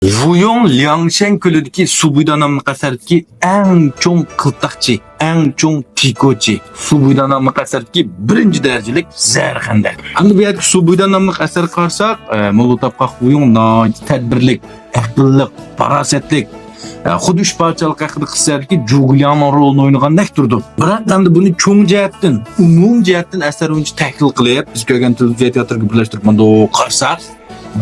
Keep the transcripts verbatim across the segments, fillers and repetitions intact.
ۋۇيۇڭ لياڭشەن كۆلىدىكى سۇبۇيدا ناملىق ئەسەردىكى ئەڭ چوڭ قىلتاقچى، ئەڭ چوڭ تىكوچى، سۇبۇيدا ناملىق ئەسەردىكى بىرىنچى دەرىجىلىك زەھەرخەندەك. ئەمدى بۇ يەردىكى سۇبۇيدا ناملىق ئەسەرگە قارىساق، ئە، موللا تاپقاق ۋۇيۇڭ ناھايىتى تەدبىرلىك، ئەقىللىق، پاراسەتلىك، ئە، خۇددى ئۈچ پادىشاھلىق ھەققىدىكى قىسسىلەردىكى جۇگۇلياڭنىڭ رولىنى ئوينىغاندەك تۇرىدۇ. بىراق ئەمدى بۇنى چوڭ جەھەتتىن، ئومۇمىي جەھەتتىن ئەسەر بويىچە تەھلىل قىلىپ، بىز كۆرگەن تېلېۋىزىيە تىياتىرىغا بىرلەشتۈرۈپ مۇنداق قارىساق،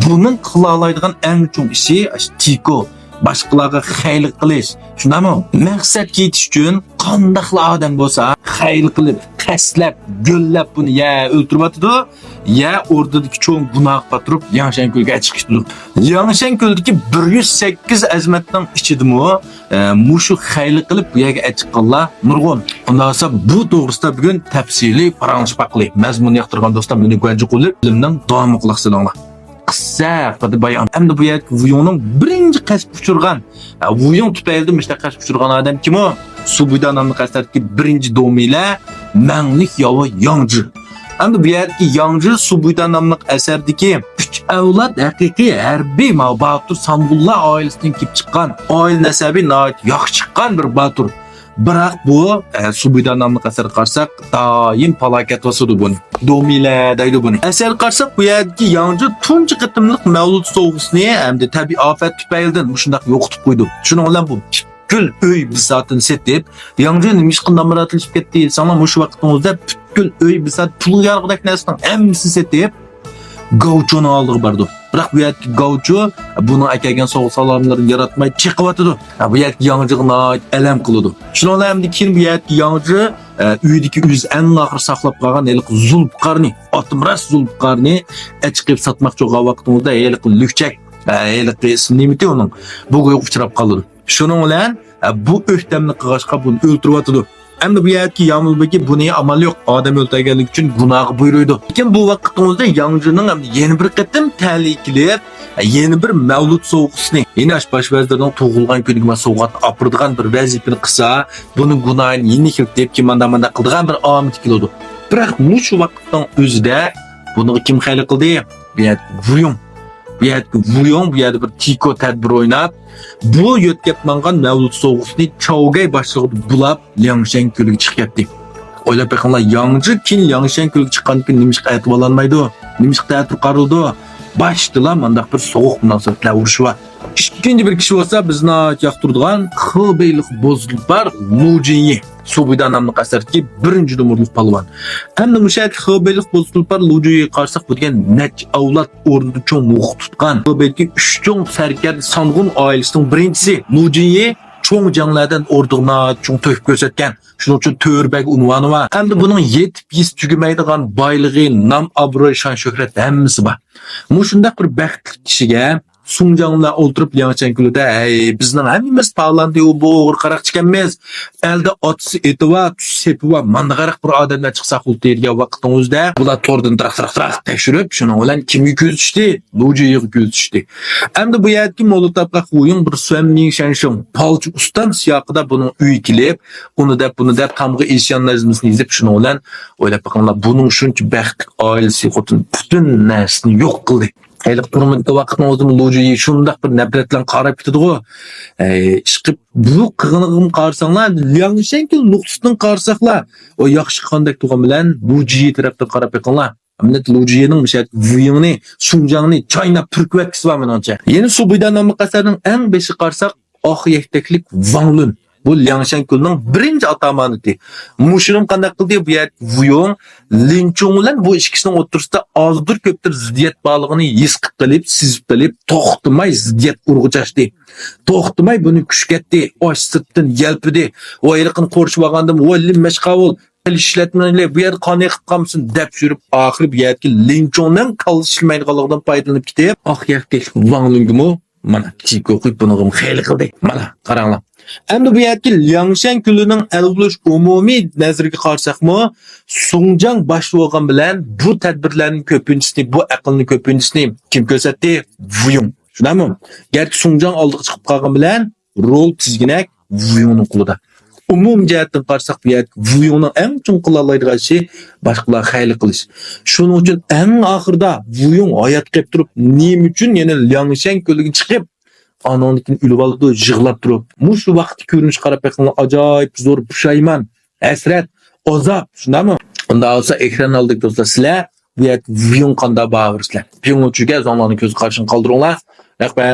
بۇنىڭ قىلالايدىغان ئەڭ چوڭ ئىشى ئاشۇ تىكو، باشقىلارغا خەيرلىك قىلىش. شۇنداقمۇ؟ مەقسەتكە يېتىش ئۈچۈن قانداقلا ئادەم بولسا، خەيرلىك قىلىپ، قەستلەپ، گۆللەپ بۇنى يا ئۆلتۈرۈۋاتىدۇ، يا ئوردىدىكى چوڭ گۇناھقا پاتۇرۇپ، لياڭشەن كۆلىگە ئەچىقىپ كېتىدۇ. لياڭشەن كۆلىدىكى بىر يۈز سەككىز ئەزىمەتنىڭ ئىچىدىمۇ، ئە، مۇشۇ خەيرلىك قىلىپ بۇ يەرگە ئەچىققانلار نۇرغۇن. ئۇنداق بولسا بۇ توغرىسىدا بۈگۈن تەپسىلىي پاراڭلىشىپ باقايلى. مەزمۇننى ياقتۇرغان دوستلار مېنى گۇەنجۇ قىلىپ، فىلىمنىڭ داۋامىغا قۇلاق سېلىڭلار. قىسسە ھەققىدە بايان. ئەمدى بۇ يەردىكى ۋۇيۇڭنىڭ بىرىنچى قەستكە ئۇچرىغان، ئە، ۋۇيۇڭ تۈپەيلىدىن مۇشۇنداق قەستكە ئۇچرىغان ئادەم كىمۇ؟ سۇبۇيدا ناملىق ئەسەردىكى بىرىنچى دومىيلە مەڭلىك ياۋا ياڭجى. ئەمدى بۇ يەردىكى ياڭجى سۇبۇيدا ناملىق ئەسەردىكى ئۈچ ئەۋلاد ھەقىقىي ھەربىي ما-، باتۇر سانغۇنلار ئائىلىسىدىن كېلىپ چىققان، ئائىلە نەسەبى ناھايىتى ياخشى چىققان بىر باتۇر. بىراق بۇ، ئە، سۇبۇيدا ناملىق ئەسەرگە قارىساق، دائىم پالاكەت باسىدۇ بۇنى. دومىيلە دەيدۇ بۇنى. ئەسەرگە قارىساق، بۇ يەردىكى ياڭجى تۇنجى قېتىملىق مەۋلۇت سوۋغىسىنى ھەمدە تەبىئىي ئاپەت تۈپەيلىدىن مۇشۇنداق يوقىتىپ قويىدۇ. شۇنىڭ بىلەن بۇ پۈتكۈل ئۆي بىساتىنى سېتىپ، ياڭجى نېمىشقا نامراتلىشىپ كەتتى دېسەڭلار، مۇشۇ ۋاقىتنىڭ ئۆزىدە پۈتكۈل ئۆي بىسات، پۇلغا يارىغۇدەك نەرسىنىڭ ھەممىسىنى سېتىپ، گاۋچۇنىڭ ئالدىغا بارىدۇ. بىراق بۇ يەردىكى گاۋچۇ بۇنىڭ ئەكەلگەن سوۋغا سالاملىرىنى ياراتماي چېقىۋاتىدۇ. بۇ يەردىكى ياڭجىغا ناھايىتى ئەلەم قىلىدۇ. شۇنىڭ بىلەن ئەمدى كېيىن بۇ يەردىكى ياڭجى، ئە، ئۆيدىكى ئۆزى ئەڭ ئاخىرى ساقلاپ قالغان ھېلىقى زۇلپىقارنى، ئاتمىراس زۇلپىقارنى ئەچىقىپ ساتماقچى بولغان ۋاقتىڭىزدا ھېلىقى لۈكچەك، ئە، ھېلىقى ئىسمى نېمىتى ئۇنىڭ؟ بۇ گۇيغا ئۇچراپ قالىدۇ. شۇنىڭ بىلەن، ئە، بۇ ئۆكتەملىك قىلغاچقا بۇنى ئۆلتۈرۈۋاتىدۇ. ئەمدى بۇ يەردىكى يامۇل بېگى بۇنى ئامال يوق، ئادەم ئۆلتۈرگەنلىكى ئۈچۈن گۇناھقا بۇيرۇيدۇ. لېكىن بۇ ۋاقىتنىڭ ئۆزىدە ياڭجىنىڭ ئەمدى يەنە بىر قېتىم تەلىيى كېلىپ، يەنە بىر مەۋلۇت سوۋغىسىنى، يەنى ئاشۇ باش ۋەزىرنىڭ تۇغۇلغان كۈنىگە سوۋغات ئاپىرىدىغان بىر ۋەزىپىنى قىلسا، بۇنىڭ گۇناھىنى يەنە كېلتۈرۈپ، كىم مانداق مانداق قىلىدىغان بىر ئامىتى كېلىدۇ. بىراق مۇشۇ ۋاقىتنىڭ ئۆزىدە بۇنىڭغا كىم خەيرلىك قىلدى؟ بۇ يەردىكى ۋۇيۇڭ. بۇ يەردىكى ۋۇيۇڭ، بۇ يەردە بىر تىكو تەدبىر ئويناپ، بۇ يۆتكەپ ماڭغان مەۋلۇت سوۋغىسىنى چاۋگەي باشلىقىدا بۇلاپ، لياڭشەن كۆلىگە چىقىپ كەتتى. ئويلاپ بېقىڭلار، ياڭجى كېيىن لياڭشەن كۆلىگە چىققاندىن كېيىن نېمىشقا ئەتىۋالالمايدۇ؟ نېمىشقا تەتۈر قارىلىدۇ؟ باشتىلا مانداق بىر سوغۇق مۇناسىۋەتلەر ئۇرۇشى بار. ئىككىنچى بىر كىشى بولسا بىز ناھايىتى ياقتۇرىدىغان خېبېيلىق بوزتۇلپار لۇ جىنيى. سۇبۇيدا ناملىق ئەسەردىكى بىرىنچى نومۇرلۇق پالۋان. ئەمدى مۇشۇ يەردىكى خېبېيلىق بوزتۇلپار لۇ جىنيىگە قارىساق، بۇ دېگەن نەچچە ئەۋلاد ئورنىدا چوڭ مۇخ تۇتقان، خېبېيدىكى ئۈچ چوڭ سەركەردە سانغۇن ئائىلىسىنىڭ بىرىنچىسى لۇ جىنيى چوڭ جەڭلەردە ئوردىغا ناھايىتى چوڭ تۆھپە كۆرسەتكەن. شۇنىڭ ئۈچۈن تۆرە بەگ ئۇنۋانى بار. ئەمدى بۇنىڭ يېتىپ يېسە تۈگىمەيدىغان بايلىقى، نام-ئابرۇي، شان-شۆھرەت ھەممىسى بار. مۇشۇنداق بىر بەختلىك كىشىگە سۇڭجاڭ بىلەن ئولتۇرۇپ لياڭشەن كۆلىدە، ھەي، بىزنىڭ ھەممىمىز تالانتى، ئۇ بۇ ئوغرى قاراقچى ئىكەنمىز. ئەلدە ئاتىسى ئېتى بار، تۈز سېپى بار، ماندىغاراق بىر ئادەملەر چىقسا قۇلتى دېگەن ۋاقىتنىڭ ئۆزىدە بۇلار توردىن تىراق، تىراق، تىراق تەكشۈرۈپ، شۇنىڭ بىلەن كىمگە كۆزىتىشتى؟ لۇ جىنيىغا كۆزىتىشتى. ئەمدى بۇ يەردىكى موللا تاپقاق ۋۇيۇڭ بىر سۈەنمىڭ شەنشۇڭ، پالچى ئۇستام سىياقىدا بۇنىڭ ئۆيىگە كېلىپ، ئۇنى دەپ، بۇنى دەپ، تامغا ئېشيان نەزمىسىنى يېزىپ، شۇنىڭ بىلەن ئويلاپ بېقىڭلار، بۇنىڭ شۇنچە بەختلىك ئائىلىسى، خوتۇن پۈتۈن نەرسىنى يوق قىلدى. ھېلىقى تۈرمىدىكى ۋاقىتنىڭ ئۆزىدىمۇ لۇ جىنيى شۇنداق بىر نەپرەت بىلەن قاراپ كېتىدىغۇ. ئەي، ئىشقىلىپ بۇ قىلغىنىغىمۇ قارىساڭلار، لياڭشەن كۆل نۇقتىسىدىن قارىساقلا، ئۇ ياخشى قىلغاندەك تۇرغان بىلەن لۇ جىنيى تەرەپتىن قاراپ بېقىڭلار. ئەمدى لۇ جىنيىنىڭ مۇشۇ ۋۇيۇڭنى، سۇڭجاڭنى چايناپ پۈركۈۋەتكۈسى بار مېنىڭچە. يەنە سۇبۇيدا ناملىق ئەسەرنىڭ ئەڭ بېشىغا قارىساق، ئاق يەكتەكلىك ۋاڭ لۈن. بۇ لياڭشەن كۆلىنىڭ بىرىنچى ئاتامانىتى. مۇشۇنىمۇ قانداق قىلدى؟ بۇ يەردىكى ۋۇيۇڭ، لىنچۇڭ بىلەن بۇ ئىككىسىنىڭ ئوتتۇرىسىدا ئازدۇر كۆپتۇر زىددىيەت بارلىقىنى ھېس قىلىپ، سېزىپ قېلىپ، توختىماي زىددىيەت ئۇرغۇچاشتى. توختىماي بۇنى كۈشكەتتى، ئاش سىرتتىن يەلپۈدى. ۋاي، ھېلىقىنى قورشىۋالغاندىم، ۋاي، لىن مەشقاۋۇل، قىلىش ئىشلەتمەيلى، بۇ يەردە قان ئېقىپ قالمىسۇن دەپ يۈرۈپ، ئاخىرى بۇ يەردىكى لىنچۇڭنىڭ كاللىسى ئىشلىمەيدىغانلىقىدىن پايدىلىنىپ كېتىپ، ئاق يەكتەكلىك ۋاڭ لۈنگىمۇ مانا تىكو قويۇپ، بۇنىڭغىمۇ خەيرلىك قىلدى. مانا قاراڭلار. ئەمدى بۇ يەردىكى لياڭشەن كۆلىنىڭ ئەل بولۇش ئومۇمىي نەزىرىگە قارىساقمۇ، سۇڭجاڭ باش بولغان بىلەن بۇ تەدبىرلەرنىڭ كۆپىنچىسىنى، بۇ ئەقىلنىڭ كۆپىنچىسىنى كىم كۆرسەتتى؟ ۋۇيۇڭ. شۇنداقمۇ؟ گەرچە سۇڭجاڭ ئالدىغا چىقىپ قالغان بىلەن، رول تىزگىنەك ۋۇيۇڭنىڭ قولىدا. ئومۇمىي جەھەتتىن قارىساق، بۇ يەردىكى ۋۇيۇڭنىڭ ئەڭ چوڭ قىلالايدىغان ئىشى باشقىلارغا خەيرلىك قىلىش. شۇنىڭ ئۈچۈن ئەڭ ئاخىرىدا ۋۇيۇڭ ھايات قېلىپ تۇرۇپ، نېمە ئۈچۈن يەنە لياڭشەن كۆلىگە چىقىپ، ئانىڭدىن كېيىن ئۆلۈۋالىدۇ، يىغلاپ تۇرۇپ. مۇشۇ ۋاقىتتىكى كۆرۈنۈشكە قاراپ بېقىڭلار، ئاجايىپ زور پۇشايمان، ھەسرەت، ئازاب، شۇنداقمۇ؟ ئۇنداق بولسا ئېكران ئالدىدىكى دوستلار، سىلەر بۇ يەردە ۋيۇڭ قانداق بارىسىلەر؟ ۋيۇڭ ئۆچۈرگە ئۆزۈڭلارنىڭ كۆز قارىشىنى قالدۇرۇڭلار. رەھمەت.